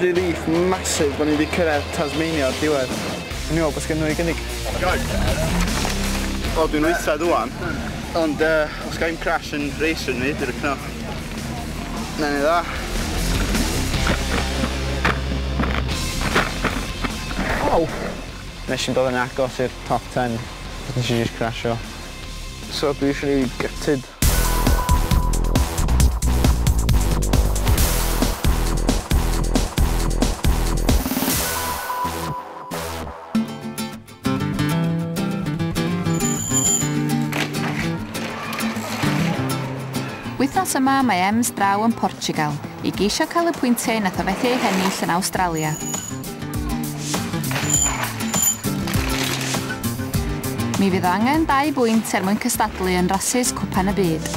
Relief massive bod ni wedi cyrraedd Tasmania o'r diwedd. Dwi'n meddwl beth gen nhw i gynnig. Go! O, dwi'n wythfed ŵan, ond os ga i'm crash yn race yn ni, dwi'n cno. Na ni dda. Ow! Nes i'n dod yn agos i'r top 10, nes i just crasho. So dwi eisiau really gutted. Wythnos yma mae Ems draw yn Portugal i geisio cael y pwyntiau nath o fethu eu hennill yn Awstralia. Mi fydd o angen 2 bwynt er mwyn cystadlu yn rasys Cwpan y Byd.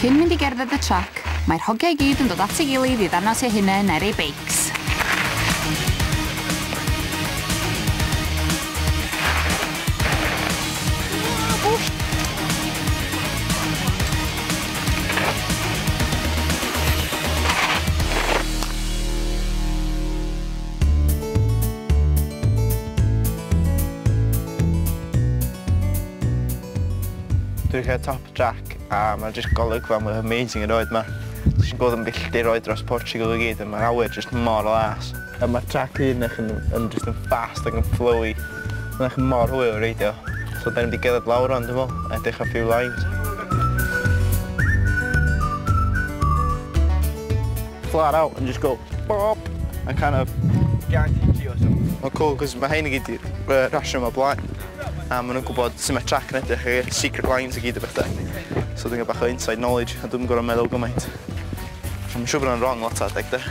Cyn mynd i gerdded y trac, mae'r hogiau i gyd yn dod at ei gilydd i ddangos eu hunain ar eu beics. Dwi'n cael top track a mae'r just golygfa mwy amazing yn oed ma. Ti'n gweld yn filltiroedd dros Portugal i gyd a mae'r awyr just mor las. A mae'r track un eich yn just yn fast ac yn flowy. Mae'n eich mor hwyl reidio. So da ni'n mynd i gerdded lawr o'n, dwi'n meddwl, edrych ar few lines. Flat out and just go bop and kind of guarantee G or something. Mae'n cool, cos mae hein i gyd rasio yma blaen. A maen nhw'n gwybod sut mae track yn edrych, secret lines i gyd o bethau. So dwi'n cael bach o inside knowledge a dwi'n gorfod meddwl gymaint. Mae'n siŵr bod nhw'n wrong lot adeg de.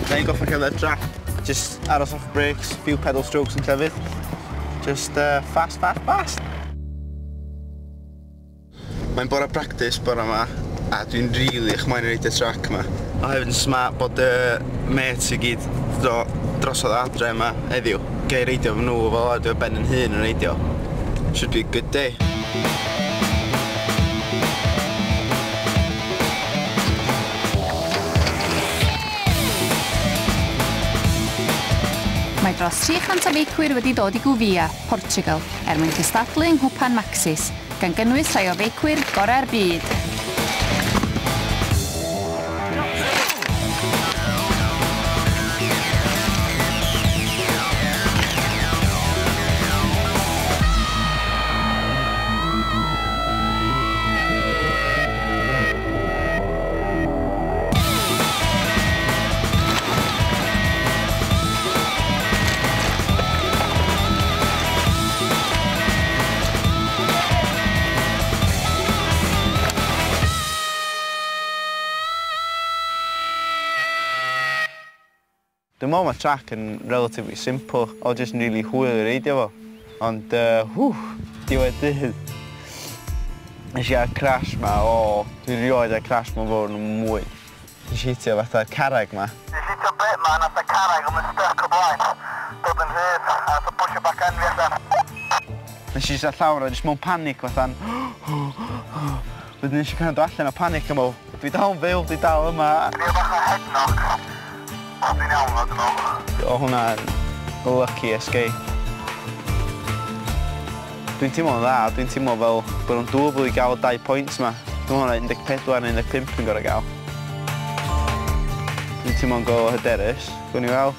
Da ni'n goffa cerdded track, just aros off brakes, few pedal strokes yn llefydd. Just fast, fast, fast. Mae'n bore practice bore yma a dwi'n rili chmaen i reidio track yma. A hefyd yn smart bod y mates i gyd drosodd adre yma heddiw. Gai reidio efo nhw fel a dwi ar ben yn hun yn reidio. Should be a good day. Mae dros 300 o feicwyr wedi dod i Gouveia, Portugal, er mwyn cystadlu yng Nghwpan Maxxis, gan gynnwys rhai o feicwyr gorau'r byd. Dwi'n meddwl mae track yn relatively simple, o jyst yn really hwyl i reidio fo. Ond, diwedd dydd. Nes i gael crash ma, o, dwi'n rioed â crash ma fawr yn mwy. Nes i hitio fatha'r carreg ma. Nes i hitio bit ma, nath y carreg yn mynd stuck o blaen, dod yn rhydd, a nath o bwysio back end fi allan. Nes i jyst ar llawr a jyst mewn panic fatha'n... Wedyn nes i kind of dod allan o panic a meddwl, dwi dal yn fyw, dwi dal yma. Dwi'n bach o head knock. Dwi'n iawn, dwi'n meddwl. O, hwnna'n lucky escape. Dwi'n teimlo'n dda, dwi'n teimlo fel bod nhw'n doable i gael 2 points yma. Dwi'n meddwl na 14 neu 15 dwi'n gorau gael. Dwi'n teimlo'n go hyderus. Gwn i weld.